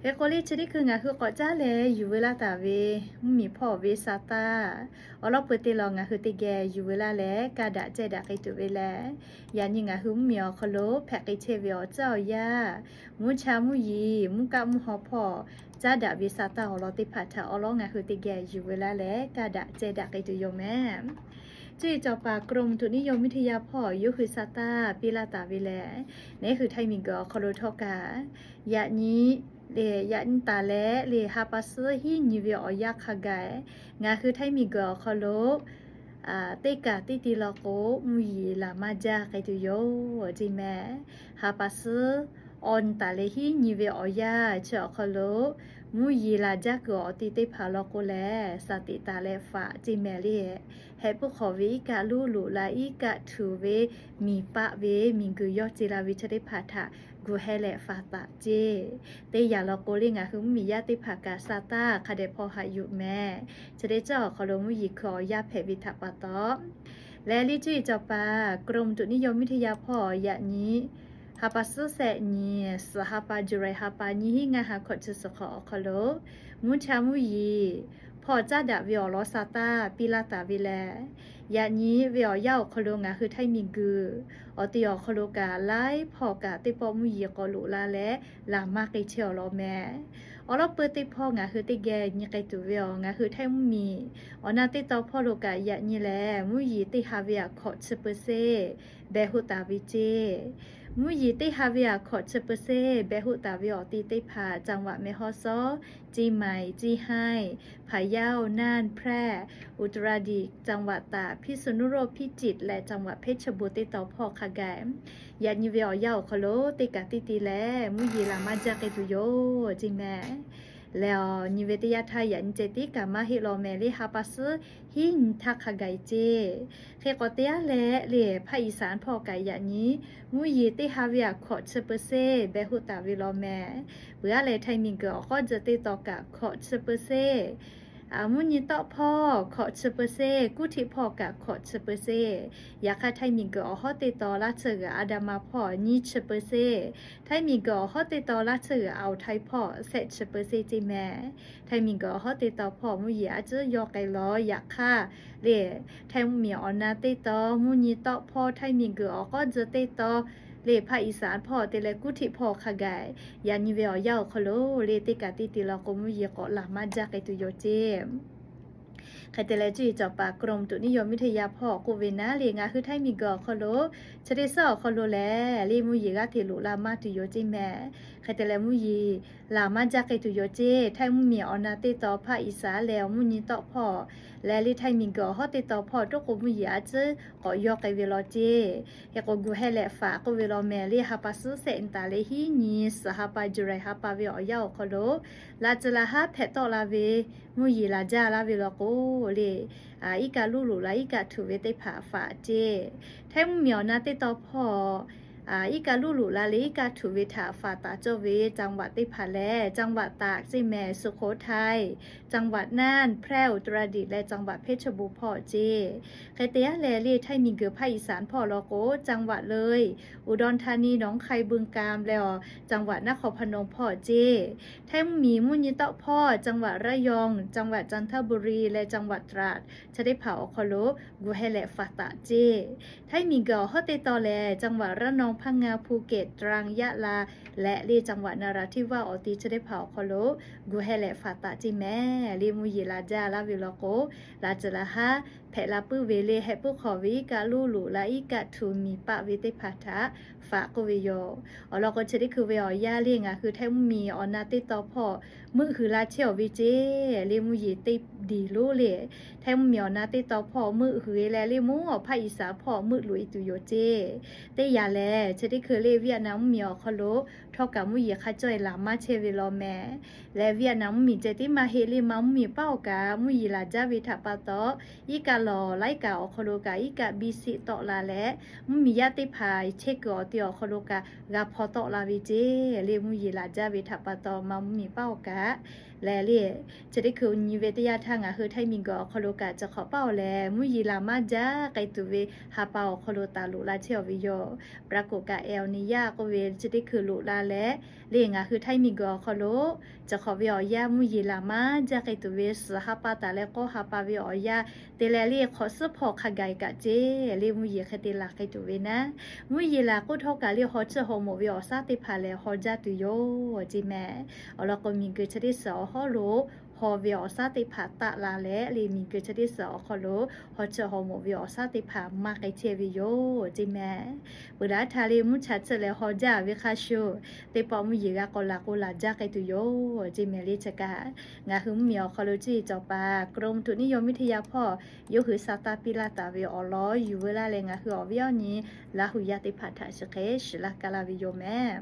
Hk'e k'o le chi teˇ hkui ngaˬ hui k'awꞈ caˉ leh yuˬ veu laˇ taˍ ve mvuhˇmiˬ hpawˇ ve sa taˇ, awˬ lawn peuˬ te lawˬ ngaˬ hui teˇ geh yuˬ veu laˇ leh kaˇ daꞈ cehˇ daꞈ k'ai tuˬ ve lehˬ, yaꞈ nyi ngaˬ hui mvuhˇmiˬ awˬ hk'aw lo hpehꞈ k'ai chehˇ ve awˬ caˉ awˬ yaˇ, mvuhˇ cha mvuhˇ yeˬ mvuhˇ kaˆ mvuhˇ haw hpawˇ caˉ daꞈ ve sa taˇ awˬ lawn teˇ hpaˍ htaꞈ awˬ lawn ngaˬ hui teˇ geh yuˬ veu laˇ leh kaˇ daꞈ cehˇ daꞈ k'ai tuˬ yoˬ mehˍ. Cuˇ yiˍ cawˬ paˍ กรมอุตุนิยมวิทยา hpawˇ yawˇ hui sa taˇ piˇ laˇ taˍ ve lehˬ, neˉ hui Htaiˇ miˬguiˬ awˬ hk'aw lo htawˇ kaꞈ, yaꞈ nyi le, yaꞈ nyi taˍ leh le ha pa suhˉ hiˉ nyi ve awˬ yanˇ hk'a gaˬ, ngaˬ hui Htaiˇ miˬguiˬ awˬ hk'aw lo teˇ kaˬ teˇ ti law k'o, mvuhˇ yeˬ laˬ maˇ jaˇ k'ai tuˬ yoˬ ceˇ mehˍ. Ha pa suhˉ awˬ nyi taˍ leh hiˉ nyi ve awˬ yanˇ chi awˬ hk'aw lo mvuhˇ yeˬ laˬ jaˇ kuiˬ awˬ ti teˇ hpaˍ law k'o lehˬ, saˍ tiꞈ taˍ leh faꞈ ceˇ mehˍ le. Heh puiˉ hk'awꞈ ve iˉ kaˆ luˉ loꞈ la iˉ kaˆ htuꞈ ve miˬ paˆ ve miˬguiˬ yawˇ ce la ve chi teˇ hpaˍ htaꞈ gu heh leh faˍ taˍ ceˇ. Teˇ yanˇ law k'o le ngaˬ hui mvuhˇmiˬ yaˇ teˇ hpaˍ kaꞈ sa taˇ hk'a dehꞈ hpaw haꞈ yuˬ mehˍ. Chi teˇ ceuˬ awˬ hk'aw lo mvuhˇ yeˬ hkui awˬ yanˇ hpehꞈ ve htaꞈ pa taw leh le cuˇ yiˍ cawˬ paˍ กรมอุตุนิยมวิทยา hpawˇ yaꞈ nyi ha pa suhˉ shehˆ nyi, suhˍ ha pa July ha pa nyiˇ hinˉ ngaˇ ha hkawꞈ chi suhˍ hk'awꞈ awˬ hk'aw lo mvuhˇ cha mvuhˇ yeˬ hpawˇ caˉ daꞈ ve awˬ lawn sa taˇ piˇ laˇ taˍ ve lehˬ, yaꞈ nyi ve awˬ yanˇ awˬ hk'aw lo ngaˬ hui Htaiˇ miˬguiˬ awˬ ti awˬ hk'aw lo kaꞈ laiˉ hpawˇ kaꞈ teˇ pawˆ mvuhˇ yeˬ k'awꞈ loꞈ la leh laˬ maˇ k'ai chehˇ awˬ lawn mehˍ. Awˬ lawn peuˬ teˇ hpawˇ ngaˬ hui teˇ geh nyi k'ai tuˬ ve awˬ ngaˬ hui Htaiˇ mvuhˇmiˬ awˬ na teˇ taw hpawˇ lo kaꞈ yaꞈ nyi lehˬ, mvuhˇ yeˬ teˇ ha ve aꞈ hkawꞈ chi เปอร์เซ็นต์ behˬ hoˆ taˍ ve ceˇ. Mvuhˇ yeˬ teˇ ha ve aꞈ hkawꞈ chi เปอร์เซ็นต์ behˬ hoˆ taˍ ve awˬ ti teˇ hpaˍ จังหวัดแม่ฮ่องสอน, เชียงใหม่, เชียงราย, พะเยา, น่าน, แพร่, อุตรดิตถ์, จังหวัดตาก, พิษณุโลก, พิจิตร leh จังหวัดเพชรบูรณ์ teˇ taw hpawˇ hk'a gaˬ, yaꞈ nyi ve awˬ yanˇ awˬ hk'aw lo teˇ kaꞈ teˇ ti leh mvuhˇ yeˬ laˬ maˇ jaˇ k'ai tuˬ yoˬ ceˇ mehˍ. Leh awˬ nyi ve teˇ yanˇ htaˇ yaꞈ nyi ceh tiˉ kaꞈ maˇ heˆ law mehˍ le ha pa suhˉ hiˉ nyi htaˇ hk'a gaˬ ceˇ. Hk'e k'awꞈ te aˉ leh le ภาคอีสาน hpawˇ kaꞈ yaꞈ nyi mvuhˇ yeˬ teˇ ha ve aꞈ hkawꞈ chi เปอร์เซ็นต์ behˬ hoˆ taˍ ve law mehˍ. Peuˬ aˉ leh Htaiˇ miˬguiˬ awˬ k'awˉ jeu teˇ taw kaꞈ hkawꞈ chi เปอร์เซ็นต์, mvuhˇ nyi tawˆ hpawˇ hkawꞈ chi เปอร์เซ็นต์, กรุงเทพ hpawˇ kaꞈ hkawꞈ chi เปอร์เซ็นต์. Yaꞈ hk'aˇ Htaiˇ miˬguiˬ awˬ hawˉ teˇ taw laˇ tsuhˇ g'uiˬ อันดามัน hpawˇ nyiˇ chi เปอร์เซ็นต์, Htaiˇ miˬguiˬ awˬ hawˉ teˇ taw laˇ tsuhˇ g'uiˬ อ่าวไทย hpawˇ shehˆ chi เปอร์เซ็นต์ ceˇ mehˍ. Htaiˇ miˬguiˬ awˬ hawˉ teˇ taw hpawˇ mvuhˇ yeˬ aˉ cuˉ yawˇ k'ai law yaꞈ hk'aˇ le, Htaiˇ mvuhˇmiˬ awˬ na teˇ taw mvuhˇ nyi tawˆ hpawˇ Htaiˇ miˬguiˬ awˬ k'awˉ jeu teˇ taw le ภาคอีสาน hpawˇ te leh กรุงเทพ hpawˇ hk'a gaˬ, yaꞈ nyi ve awˬ yanˇ awˬ hk'aw lo le teˇ kaꞈ teˇ ti law k'o mvuhˇ yeˬ k'awꞈ laˬ maˇ jaˇ k'ai tuˬ yoˬ ceˇ. Hk'e te leh cuˇ yiˍ cawˬ paˍ กรมอุตุนิยมวิทยา hpawˇ k'oˆ ve naˉ le ngaˬ hui Htaiˇ miˬguiˬ awˬ hk'aw lo chi teˇ suhˉ awˬ hk'aw lo lehˬ le mvuhˇ yeˬ g'aˇ hteꞈ loꞈ la maˇ tuˬ yoˬ ceˇ mehˍ. Hk'e te leh mvuhˇ yeˬ laˬ maˇ jaˇ k'ai tuˬ yoˬ ceˇ. Htaiˇ mvuhˇmiˬ awˬ na teˇ taw ภาคอีสาน leh awˬ mvuhˇ nyi tawˆ hpawˇ leh le Htaiˇ miˬguiˬ awˬ hawˉ teˇ taw hpawˇ toˉ k'o mvuhˇ yeˬ aˉ cuˉ k'awꞈ yawˇ k'ai ve law ceˇ. Hk'e k'o gu heh leh faꞈ k'oˆ ve law mehˍ le ha pa suhˉ shehˆ nyi taˍ leh hiˉ nyi, suhˍ ha pa July ha pa ve awˬ yanˇ awˬ hk'aw lo laꞈ cuiˬ laꞈ haˉ hpehꞈ tawˆ la ve mvuhˇ yeˬ laˬ jaˇ laˇ ve law k'o le, iˉ kaˆ luˇ loꞈ la iˉ kaˆ htuꞈ ve teˇ hpaˍ faꞈ ceˇ. Htaiˇ mvuhˇmiˬ awˬ na teˇ taw hpawˇ iˉ kaˆ luˇ loꞈ la leh iˉ kaˆ htuꞈ ve htaꞈ faꞈ taˍ cawˇ ve จังหวัด teˇ hpaˍ lehˬ จังหวัดตาก ceˇ mehˍ, สุโขทัย, จังหวัดน่าน, แพร่, อุตรดิตถ์ leh จังหวัดเพชรบูรณ์ hpawˇ ceˇ. Hk'e te aˉ leh le Htaiˇ miˬguiˬ ภาคอีสาน hpawˇ law k'o จังหวัดเลย, อุดรธานี, หนองคาย, บึงกาฬ leh awˬ จังหวัดนครพนม hpawˇ ceˇ. Htaiˇ mvuhˇmiˬ mvuhˇ nyi tawˆ hpawˇ จังหวัดระยอง, จังหวัดจันทบุรี leh จังหวัดตราด chi teˇ hpaˍ awˬ hk'aw lo gu heh leh faꞈ taˍ ceˇ. Htaiˇ miˬguiˬ awˬ hawˉ teˇ taw lehˬ จังหวัดระนอง, พังงา, ภูเก็ต, ตรัง, ยะลา leh le จังหวัดนราธิวาส awˬ ti chi teˇ hpaˍ awˬ hk'aw lo gu heh leh faꞈ taˍ ceˇ mehˍ le mvuhˇ yeˬ laˬ jaˇ laˇ ve law k'o, laꞈ cuiˬ laꞈ haˉ hpehꞈ la puiˉ ve le heh puiˉ hk'awꞈ ve iˉ kaˆ luˇ loꞈ la iˉ kaˆ htuꞈ miˬ paˆ ve teˇ hpaˍ htaꞈ faꞈ k'oˆ ve yoˬ. Awˬ lawn k'o chi teˇ hkui ve awˬ yanˇ le ngaˬ hui Htaiˇ mvuhˇmiˬ awˬ na teˇ taw hpawˇ meuˆ huiˬ la chehˇ awˬ ve ceˇ le mvuhˇ yeˬ teˇ diˬ lonˉ le. Htaiˇ mvuhˇmiˬ awˬ na teˇ taw hpawˇ meuˆ huiˬ e leh le mvuhˇ awˬ ภาคอีสาน hpawˇ meuˆ loꞈ e tuˬ yoˬ ceˇ. Teˇ yanˇ lehˬ chi teˇ hkui le Vietnam mvuhˇmiˬ awˬ hk'aw lo htawˇ kaꞈ mvuhˇ yeˬ hk'a cawˇ e laˬ maˇ chehˇ ve law mehˍ. Leh Vietnam mvuhˇmiˬ ceh tiˉ maˇ heˆ le ma mvuhˇmiˬ paˉ awˬ kaꞈ mvuhˇ yeˬ laˬ jaˇ ve htaꞈ pa taw, iˉ kaˆ lawˬ laiˉ kaꞈ awˬ hk'aw lo kaꞈ iˉ kaˆ biˇ siˆ tawˆ la leh, mvuhˇmiˬ yaˇ teˇ hpaˍ chehˇ kuiˬ awˬ ti awˬ hk'aw lo kaꞈ g'a hpaw tawˆ la ve ceˇ le mvuhˇ yeˬ laˬ jaˇ ve htaꞈ pa taw ma mvuhˇmiˬ paˉ awˬ kaꞈ leh le, chi teˇ hkui nyi ve teˇ yanˇ htaˇ ngaˬ hui Htaiˇ miˬguiˬ awˬ hk'aw lo kaꞈ chi hk'awꞈ paˉ awˬ lehˬ mvuhˇ yeˬ laˬ maˇ jaˇ k'ai tuˬ ve ha pa awˬ hk'aw lo taˍ loꞈ la chehˇ awˬ ve yoˬ. ปรากฏการณ์ เอลนีโญ k'oˆ ve chi teˇ hkui loꞈ la leh, le ngaˬ hui Htaiˇ miˬguiˬ awˬ hk'aw lo chi hk'awꞈ ve awˬ yanˇ mvuhˇ yeˬ laˬ maˇ jaˇ k'ai tuˬ ve suhˍ ha pa taˍ leh k'awˇ ha pa ve awˬ yanˇ te leh le hk'awꞈ suhˉ hpawˇ hk'a gaˬ kaꞈ ceˇ le mvuhˇ yeˬ hk'e te laˬ k'ai tuˬ ve naˉ, mvuhˇ yeˬ laˬ k'oˆ htawˇ kaꞈ le haw chiˇ haw moˍ ve awˬ shaˉ teˇ hpaˍ lehˬ haw jaˇ tuˬ yoˬ ceˇ mehˍ. Awˬ lawn k'o, miˬguiˬ chi teˇ suhˍ awˬ hawˉ lo haw ve awˬ shaˉ teˇ hpaˍ taˆ la leh le miˬguiˬ chi teˇ suhˍ awˬ hk'aw lo haw chiˇ haw moˍ ve awˬ shaˉ teˇ hpaˍ maˇ k'ai chehˇ ve yoˬ ceˇ mehˍ. Peuˬ daꞈ htaˇ le mvuhˇ cha tsuhˇ leh haw jaˇ ve hk'a shuˍ, teˇ pawˆ mvuhˇ yeˬ g'a k'awꞈ laˬ k'o laˬ jaˇ k'ai tuˬ yoˬ ceˇ mehˍ le. Chi kaꞈ ngaˬ hui mvuhˇmiˬ awˬ hk'aw lo cuˇ yiˍ cawˬ paˍ กรมอุตุนิยมวิทยา hpawˇ yawˇ hui sa taˇ piˇ laˇ taˍ ve awˬ lawn yuˬ veu laˇ leh ngaˬ hui awˬ viˉ awˬ nyi Laˇ hu yaˇ teˇ hpaˍ htaꞈ shiˍ hk'e shiˍ laˇ kaˇ laˇ ve yoˬ mehˍ.